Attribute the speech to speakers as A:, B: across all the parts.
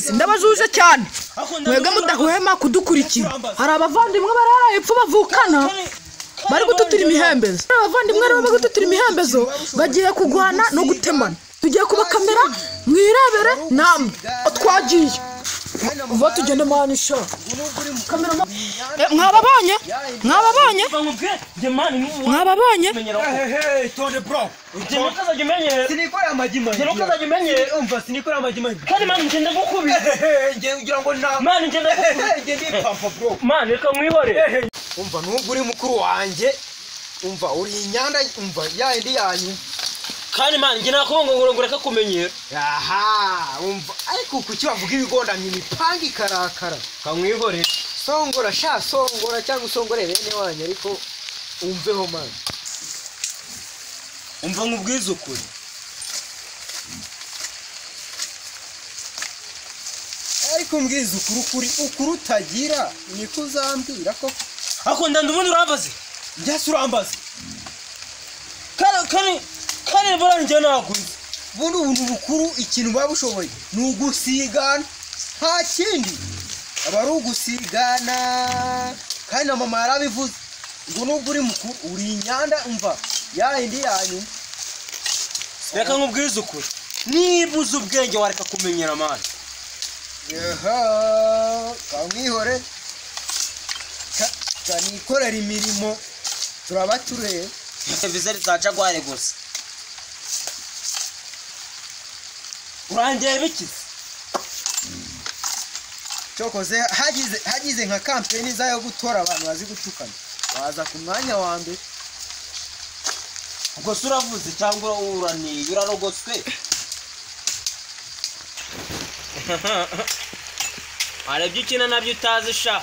A: Guys, ndabajuje cyane mwebwe mudahwema kudukurikira. Hari abavandimwe barara hepfo bavukana bari gututira imihembezo. Abavandimwe rero bari gututira imihembezo bagiye kugwana no gutemana. Tugiye kuba kamera mwirebere namwe. Twagiye uva tugende manisha. Kamera mwababonye? Mwababonye? Mwababonye?
B: Hey, bro. Sinikora amagi mani. Umva sinikora amagi mani.
C: Kandi mani ngenda gukubita.
B: Nge ugira ngo na.
C: Mani ngenda gukubita.
B: Nge ndi pampa bro.
C: Mani reka mwihore.
B: Umva nubwo uri mukuru wanjye. Umva uri inyanda umva ya indi yanyu.
C: Kandi mani nge nakongo ngo reka kumenyera.
B: Aha, umva ariko kuki bavuga ibigondamye imipanga ikarakara.
C: Kamwihore.
B: Songora sha songora cyangwa usongore bene wanyu ariko umveho mani.
C: Umva nkubwize ukuri.
B: Ariko mbwize ukuri ukuri ukuri utagira niko uzambwira ko
C: ako ndandubona urambaze.
B: Njye urambaze.
C: Kare bora njye naguze.
B: Bundi ubuntu bukuru ikintu babushoboye ni ugusigana nta kindi. Aba ari ugusigana kandi na mama yarabivuze ngo nubwo uri mukuru uri inyanda umva ya indi yanyu.
C: Reka nkubwize ukuri. Niba uzi ubwenge wareka kumenyera mani.
B: Aha, kamwihore. Kanikorera imirimo turaba turebe.
C: Vizeri za Jaguar gusa. Urandeba iki?
B: Cyokoze hagize nka campaign zayo gutora abantu bazi gutukana. Baza ku mwanya wa mbere.
C: Ubwo se uravuze cyangwa uraniye urarogoswe? Arebye ukina nabyo utazi sha.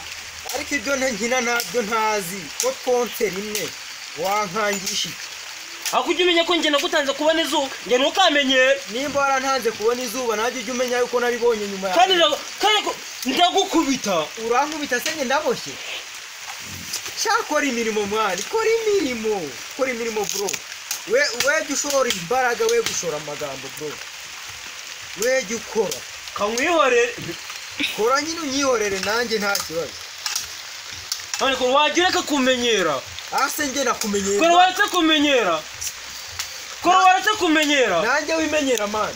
B: Ariko ibyo nkina nabyo ntazi ko twonse rimwe wankangisha iki?
C: Ako ujye umenya ko njye nagutanze kubona izuba njye ntukamenyere.
B: Nimba warantanze kubona izuba nanjye ujye umenya yuko naribonye nyuma yawe.
C: Kandi ndagukubita.
B: Urankubita se njye ndaboshye? Cyakora imirimo mwari, kora imirimo, kora imirimo bro. We jya ushora imbaraga, we gushora amagambo bro. We jya ukora.
C: Kamwihorere.
B: Kora nyine unyihorere nanjye nta kibazo.
C: Ariko wagira reka kumenyera.
B: Ase njye nakumenyera.
C: Kora waretse kumenyera. Kora waretse kumenyera.
B: Nanjye wimenyera man.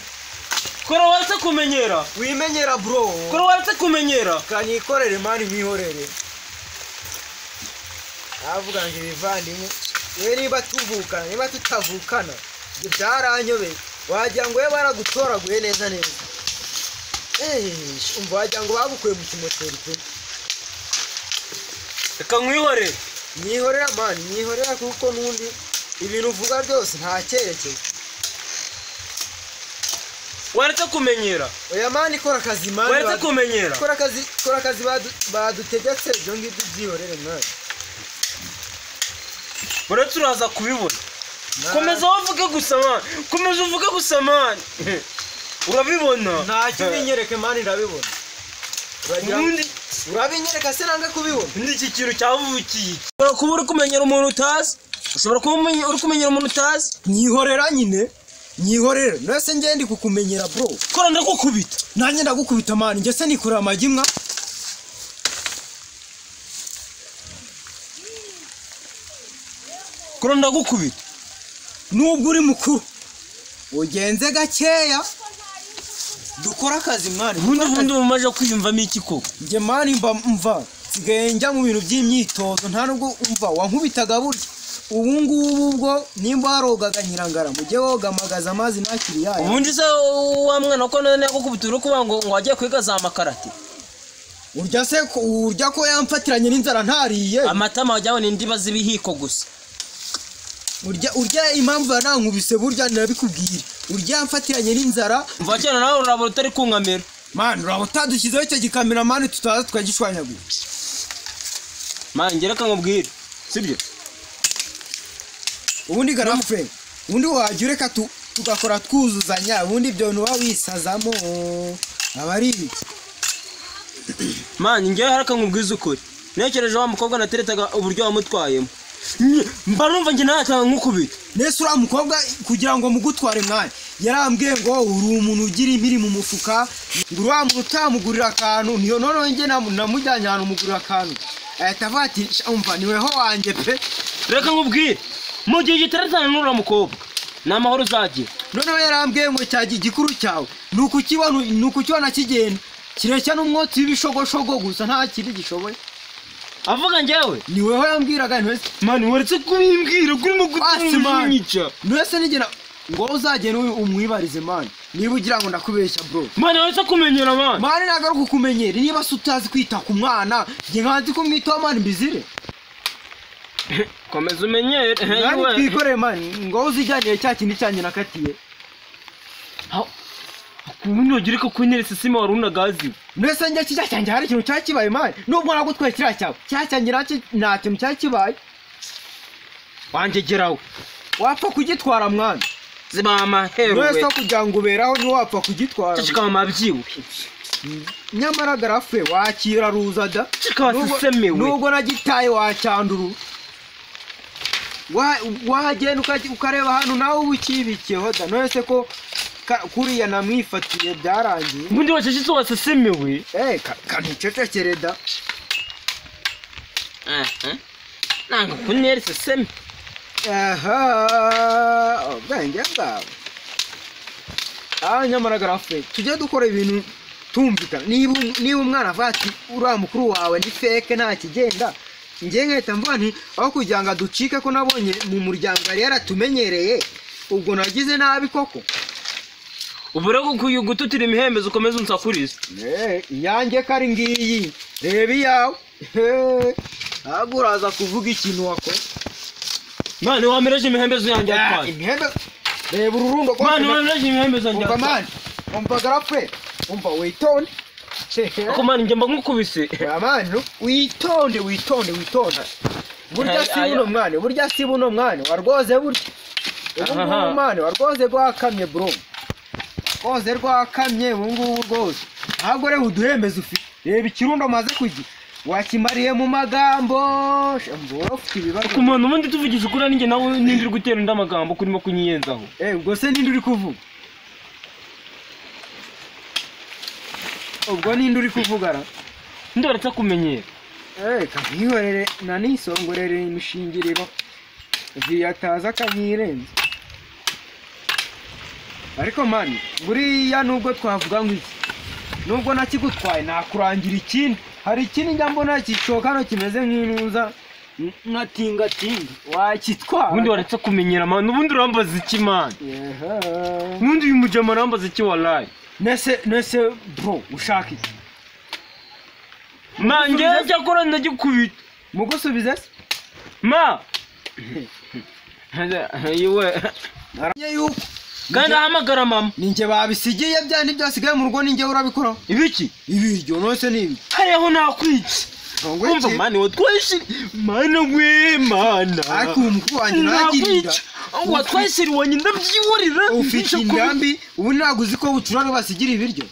C: Kora waretse kumenyera.
B: Wimenyera bro.
C: Kora waretse kumenyera.
B: Kanikorere man mwihorere. Avuga ngo ibivandimwe we niba tuvukana niba tutavukana ibyo byaranyobeye wagira ngo we baragutoraguye neza neza. Umva wagira ngo bagukuye mu kimoteri pe.
C: Reka nkwihorere.
B: Nyihorera mani, nyihorera kuko n'undi ibintu uvuga byose nta cyerekezo.
C: Waretse kumenyera.
B: Oya mani kora akazi mani.
C: Waretse kumenyera.
B: Kora akazi badutegetse ibyo ngibyo byihorere mani.
C: Uretse uraza kubibona. Komeza uvuge gusa mani. Komeza uvuge gusa mani. Urabibona.
B: Ntacyo binyereke mani ndabibona. Urabinyereka se nanga kubibona.
C: Ndi iki kintu cyavukiye. Ushobora kuba uri kumenyera umuntu utazi. Ushobora kuba uri kumenyera umuntu utazi.
B: Nyihorera nyine. Nyihorera. Nese nge ndi kukumenyera bro.
C: Kora ndagukubita.
B: Nanjye ndagukubita mani. Nge se nikorera amagi mwa.
C: Kora ndagukubita.
B: Nubwo uri mukuru ugenze gakeya dukora akazi mani.
C: Ubundi mumaje kwiyumvamo iki koko?
B: Nge mani mva nsigaye njya mu bintu by'imyitozo nta nubwo umva wankubitaga burya. Ubu ngubu ubwo nimba warogaga nyirangara mujye wogamagaza amazi ntakiri yayo.
C: Ubundi se wa mwana ko none yakukubita uri kuvuga ngo wagiye kwiga za makarate.
B: Urya se urya ko yamfatiranye n'inzara ntariye.
C: Amatama wajyaho ni indiba z'ibihiko gusa.
B: Urya impamvu yanankubise burya nabikubwira. Urya yamfatiranye n'inzara.
C: Mva cyane nawe urabura utari kunkamera.
B: Mani uraba utadushyizeho icyo gikamera mani tutaza tukagishwanyagura.
C: Mani njye reka nkubwire. Sibyo?
B: Ubundi garafure. Ubundi wajya ureka tugakora twuzuzanya ubundi ibyo bintu uba wisazamo aba ari ibiki.
C: Mani njye reka nkubwize ukuri. Ntekereje wa mukobwa nateretaga uburyo wamutwayemo. Mba numva njye natanga nkukubita.
B: Nese uriya mukobwa kugira ngo mugutware mwanya. Yarambwiye ngo uri umuntu ugira impiri mu mufuka, ngo uri wa muntu utamugurira akantu. Niyo noneho njye namujyanye ahantu mugurira akantu, ahita avuga ati umva niweho wanjye pe.
C: Reka nkubwire, mu gihe gitarazana n'uriya mukobwa ni amahoro uzagira.
B: Noneho yarambwiye ngo cya gikuru cyawe ni ukukibona kigenda kireshya n'umwotsi w'ibishogoshogo gusa, nta kindi gishoboye.
C: Avuga njyewe
B: niweho yambwiraga ntwese.
C: Mani waretse kubimbwira kurimo gutunyica.
B: Ntwese nigena ngo uzagenda umwibarize mani, niba ugira ngo ndakubeshya bro.
C: Mani waretse kumenyera mani.
B: Mani ntabwo ari ukukumenyera, niba se utazi kwita ku mwana, njye nkanzi kumwitaho mani mbizire.
C: Komeza umenyere.
B: Mani twikorere mani, ngo uzijyanire cya kindi cyanjye nakatiye.
C: Ubundi wagira ko kunyeretse sima wari unagazi.
B: Mbese njye kijya cyanjye hari ikintu cyakibaye mani, nubwo nagutwaye kiriya cyawe, kiriya cyanjye nta kintu cyakibaye.
C: Wangegerawe
B: wapfa kugitwara mwana.
C: Ziba amaheru we.
B: Mbese kugira ngo uberaho ntiwapfa kugitwara.
C: Ceceka mabyibushye.
B: Nyamara garafe wakira ruza da.
C: Ceceka wasisemewe.
B: Nubwo nagitaye wacyanduru. Wagenda ukareba hano nawe ubukibikiyeho da. None ko kuriya namwifatiye byarangiye.
C: Ubundi wacecetse wasesemewe.
B: Kanicecekere da.
C: Nanga kunyera seseme.
B: Aha, ubwenge bwawe. Nyamara garafe tujye dukora ibintu tumvikana. Niba umwana avuga ati uriya mukuru wawe ni feke nta kigenda, njye nkahita mvuga nti aho kugira ngo aducike ko nabonye mu muryango yari yaratumenyereye, ubwo nagize nabi koko.
C: Ubu rero ukwiye gututira imihembezo ukomeze unsakurize.
B: Iyanjye ko ari ngiyi, reba iyawe. Ntabwo uraza kuvuga ikintu wakora.
C: Mani wamereje imihembezo yanjye atwaye.
B: Imihembezo reba ururundo rwose.
C: Mani wamereje imihembezo yanjye
B: atwaye. Mani umva garapfe, umva witonde.
C: Ako mani njye mba nkukubise.
B: Mani witonde witonde witonde. Burya si buno mwana, burya si buno mwana warwoze burya. Ubu ngubu mani warwoze rwakamye bro. Rwoze rwakamye ubu ngubu rwose. Ntabwo reba uduhembezo ufite. Reba ikirundo maze kugira. Wakimariye mu magambo, mbora ufite ibibazo.
C: Ku muntu ubundi tuvugisha ukuri ninjye nawe nindi uri gutera undi amagambo kurimo kunyiyenzaho.
B: Ubwo se nindi uri kuvuga? Ubwo nindi uri kuvuga ra?
C: Ndi baretse kumenyera.
B: Kankihorere nanisongorere imishingiriro. Viyataza kanyirenze. Ariko mani, buriya nubwo twavuga ngo iki, nubwo nakigutwaye nakurangira ikindi. Hari ikindi njya mbona kicoka hano kimeze nk'intuza nka tingatinga wakitwara.
C: Ubundi waretse kumenyera mani, ubundi urambaza iki mani? Ubundi uyu mujama arambaza iki wallahi?
B: Nese bro ushaka iki?
C: Ma njye cyakora ndagikubita.
B: Mugusubize se?
C: Ma yewe
B: yuko
C: kandi ahamagara mama.
B: Ninjye babisigiye byandi byasigaye mu rugo ninjye urabikora.
C: Ibiki?
B: Ibiryo nose nibi.
C: Hariho nakwica. Umva mani watwashiri mana we mana.
B: Ariko umukuru wanjye nagirira.
C: Watwashiri wanjye ndabyihorera.
B: Ufite indambi ubu ntabwo uzi ko bucurara basigira ibiryo.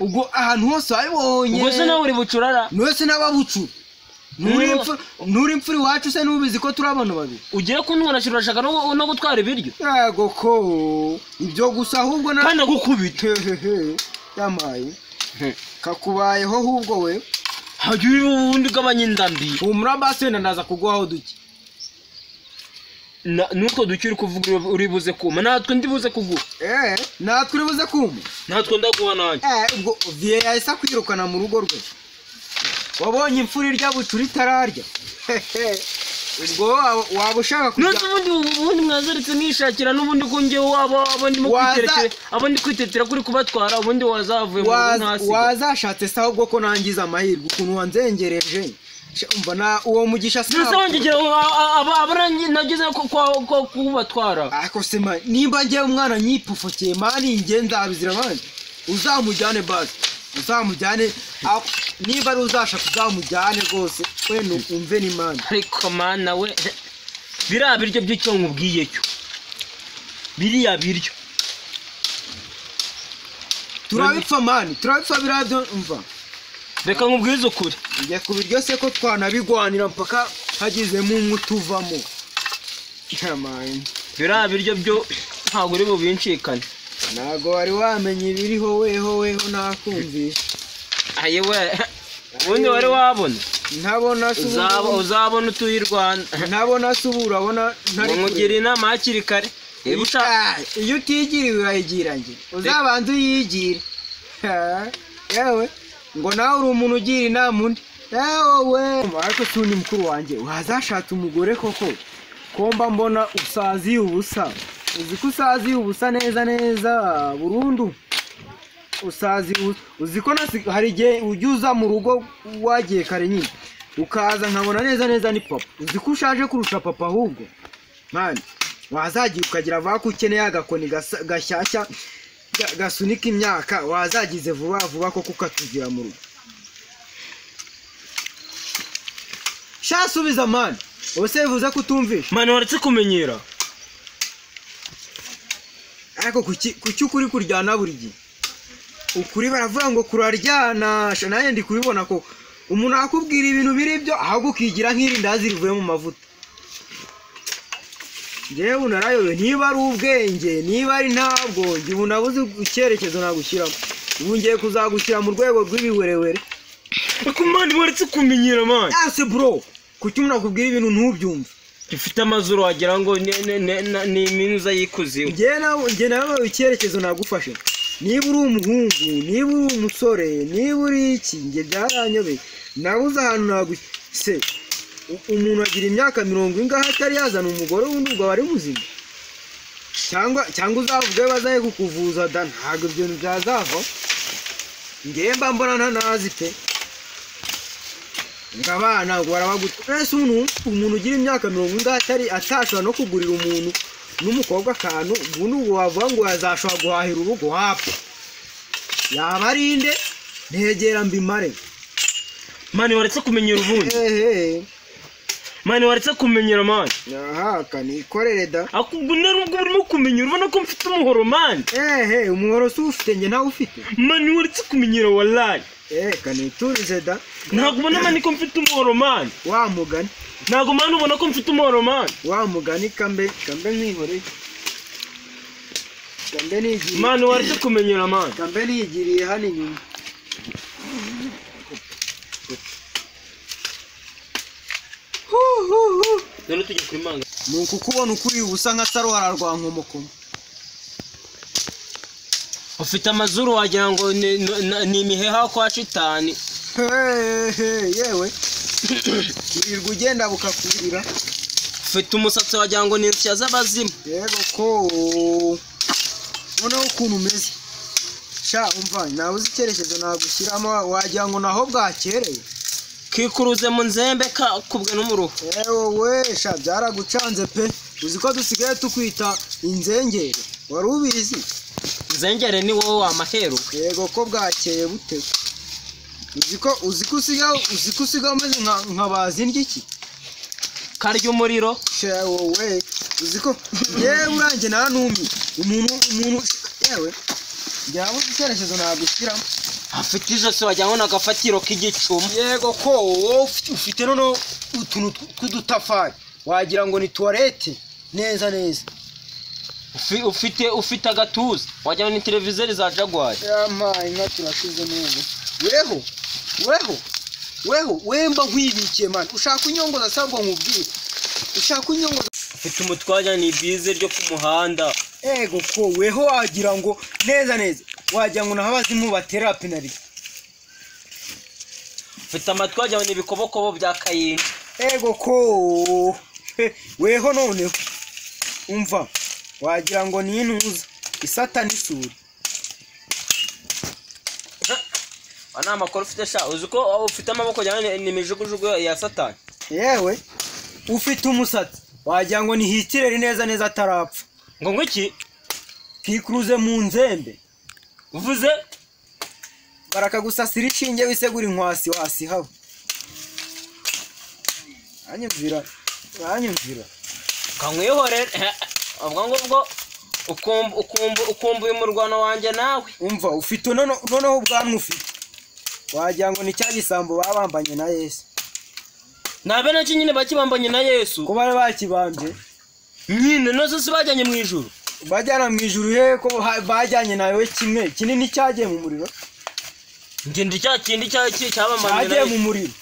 B: Ubwo ahantu hose wabibonye.
C: Ubwo se nawe uri bucurara?
B: Nose n'ababucu. Nuri imfura iwacu se nubizi ko turi abantu babiri.
C: Ugiye kuntwara urashaka no gutwara ibiryo?
B: Yego ko ibyo gusa ahubwo na
C: kandi agukubita.
B: Yamaye. Kakubayeho ahubwo we.
C: Hajya ubundi ugabanya indambi.
B: Humura basi wenda ndaza kuguhaho duke.
C: Nuko duke uri kuvuga uri buze kuma, natwe ndibuze kuguha.
B: Natwe uri buze kuma.
C: Natwe ndaguha nanjye.
B: Ubwo vie yahise kwirukana mu rugo rwe. Wabonye imfura irya bucura itararya. Ubwo waba ushaka
C: kujya. N'ubundi ubundi mwazaritse mwishakira n'ubundi ko njye waba ndimo kwiterekera, abo ndi kwitetera kuri kubatwara ubundi wazavuye mu rugo ntasiga.
B: Wazashatse se ahubwo ko nangiza amahirwe ukuntu wanzengereje. Umva na uwo mugisha
C: se. Nuse wongera aba nagize ko kubatwara.
B: Ariko se nimba njye umwana nyipufokeye mani njye nzabizira mani. Uzamujyane basi. Uzamujyane niba ari uzashaka uzamujyane rwose wenda umve n'Imana.
C: Ariko mana we biriya biryo by'icyo nkubwiye cyo biriya biryo
B: turabipfa mani, turabipfa biriya byo umva.
C: Reka nkubwize ukuri.
B: Njye ku biryo se ko twanabigwanira mpaka hagizemo umwe utuvamo.
C: Biriya biryo byo Ntabwo uri bubincikane.
B: Ntabwo wari wamenye ibiriho weho weho nakumvisha.
C: Ayiwe ubundi wari wabona.
B: Ntabona se
C: uzabona utuye i Rwanda.
B: Ntabona se ubu urabona
C: ntari nkugira inama hakiri kare.
B: Iyo utigiriwe urayigira njye. Uzabanza uyigire. Yewe ngo nawe uri umuntu ugira inama undi. Yewe ariko si undi mukuru wanjye wazashatse umugore koko komba mbona usaziye ubusa. Uzi ko usaziye ubusa neza neza burundu. Usaziye uzi ko hari igihe ujya uza mu rugo wagiye kare nyine ukaza nkabona neza neza ni papa. Uzi ko ushaje kurusha papa ahubwo. Mani wazagiye ukagira vuba ko ukeneye agakoni gashyashya gasunika imyaka wazagize vuba vuba koko ukatugira mu rugo. Shasubiza mani ubuse bivuze ko utumvisha.
C: Mani waretse kumenyera.
B: Ariko kuki ukuri kuryana buri gihe? Ukuri baravuga ngo kuraryana, nanjye ndi kubibona ko umuntu akubwira ibintu biri byo ahubwo ukigira nk'irindazi rivuye mu mavuta. Njyewe narayobewe niba ari ubwenge niba ari ntabwo njye ubu nabuze icyerekezo nagushyiramo. Ubu ngiye kuzagushyira mu rwego rw'ibiwerewere.
C: Ariko mani waretse kumenyera mani.
B: Ase bro kuki umuntu akubwira ibintu ntubyumve?
C: Ufite amazuru wagira ngo ni iminuza y'ikuzimu.
B: Njye nawe icyerekezo nagufashe. Niba uri umuhungu, niba uri umusore, niba uri iki, njye byaranyobeye. Nabuze ahantu naguse. Umuntu agira imyaka 40 ingahe atari yazana umugore wundi ubwo ari muzima? Cyangwa uzavuge bazaye kukuvuza da ntabwo ibyo bintu byazava. Njye mba mbona ntanazi pe. Ngabana ngo barabagutwara. Ese umuntu ugira imyaka 40 ingahe atari atashobora no kugurira umuntu n'umukobwa akantu ubundi ubwo wavuga ngo yazashobora guhahira urugo wapfa. Yaba ari inde ntegera mbimare.
C: Mani waretse kumenyera ubundi. Mani waretse kumenyera mani.
B: Aha kanikorere da.
C: Akubwo nubwo urimo kumenyera ubona ko mfite umuhoro mani.
B: Umuhoro si ufite njye nawe ufite.
C: Mani waretse kumenyera wallahi.
B: Kaniturize da.
C: Ntabwo ubona mani ko mfite umuhoro mani.
B: Wa mugani.
C: Ntabwo mani ubona ko mfite umuhoro mani.
B: Wa mugani kambe nkwihoreye. Kambe nigiriye.
C: Mani waretse kumenyera mani.
B: Kambe nigiriye hano inyuma.
C: None tujye kuri manga.
B: Ni ukukubona ukuri ubusa nka saruhara rwa nkomokomo.
C: Ufite amazuru wagira ngo ni imiheha kwa shitani.
B: Yewe urirwa ugenda bukakurira.
C: Ufite umusatsi wagira ngo ni insya z'abazimu.
B: Yego ko noneho ukuntu umeze. Sha umva nabuze icyerekezo nagushyiramo wagira ngo naho bwakereye.
C: Kikuruze mu nzembe kubwe n'umuruho.
B: Yewe sha byaragucanze pe. Uzi ko dusigaye tukwita inzengere. Wari ubizi?
C: Inzengere ni wowe wamahero.
B: Yego ko bwakeye bute. Uzi ko usiga umeze nka bazindya iki?
C: Karya umuriro.
B: Yewe uzi ko yewe uranjye naranumye. Umuntu yewe byabuze icyerekezo nagushyiramo.
C: Afite ijosi wagira ngo ni agafatiro k'igicuma.
B: Yego ko wowe ufite noneho utuntu tw'udutafari wagira ngo ni tuwarete neza neza.
C: Ufite agatuza wagira ngo ni televizeri za Jaguar.
B: Yampaye inka turashize neza. Weho wemba nkwibikiye mani. Ushaka unyongoza sabwo nkubwire. Ushaka unyongoza.
C: Ufite umutwe wagira ni bize ryo ku muhanda.
B: Ego ko weho wagira ngo neza neza wagira ngo naho abazimu batera penalty.
C: Ufite amatwi wagira ngo ni ibikobokobo bya Kayini.
B: Ego ko weho noneho umva wagira ngo ni intuza isatani isuri.
C: Ana amakuru ufite sha uzi ko ufite amaboko cyane ni imijugujugu ya satani.
B: Yewe ufite umusatsi wagira ngo ni Hitler neza neza atarapfa.
C: Ngo ngwiki
B: kikuruze mu nzembe.
C: Uvuze
B: barakagusasira ishinge wisegura inkwasi wasi haba. Anyumvira.
C: Kankwihorere ubwo ngubwo ukumbuye umurwano wanjye nawe.
B: Umva ufite noneho ubwanwa ufite wagira ngo ni cya gisambo babambanye na Yesu.
C: Nabe nacyo nyine bakibambanye na Yesu.
B: Ko bari bakibambye
C: nyine nazo si bajyanye mu ijuru.
B: Bajyana mu ijuru he ko bajyanye nawe kimwe kinini cyagiye mu muriro?
C: Njye ndi cya kindi cyabamanye.
B: Cyagiye mu muriro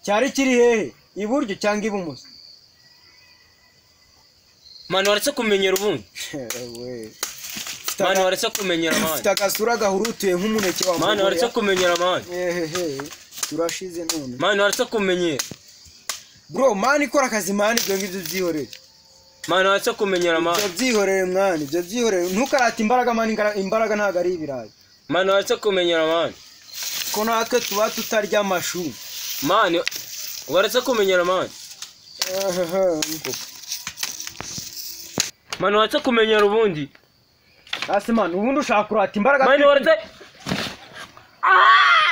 B: cyari kiri hehe, iburyo cyangwa ibumoso?
C: Mani, waretse kumenyera ubundi. Mani, waretse kumenyera mani.
B: Ufite agasura gahurutuye nk'umuneke wa
C: Mani, waretse kumenyera mani.
B: Ehehe, turashize none.
C: Mani, waretse kumenyera.
B: Bro, mani, ikora akazi mani, ibyo ngibyo byihorere.
C: Mani, waretse kumenyera mani.
B: Ibyo byihorere mwana, ibyo byihorere, ntukarate imbaraga mani, imbaraga ntabwo ari ibirayi.
C: Mani, waretse kumenyera mani.
B: Ko natwe tuba tutarya amashu.
C: Mani, waretse kumenyera mani.
B: Ehehe.
C: Mani, waretse kumenyera ubundi.
B: Hasi mani, ubundi ushaka kurata imbaraga.
C: Mani, waretse.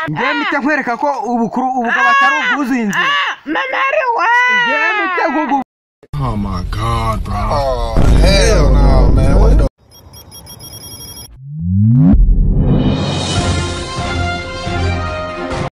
B: Njyewe mpita nkwereka ko ubukuru ubugabo atari ubwuzuye inzira. Njyewe mpita nkugu
D: Oh my God, bro. Oh, hell no.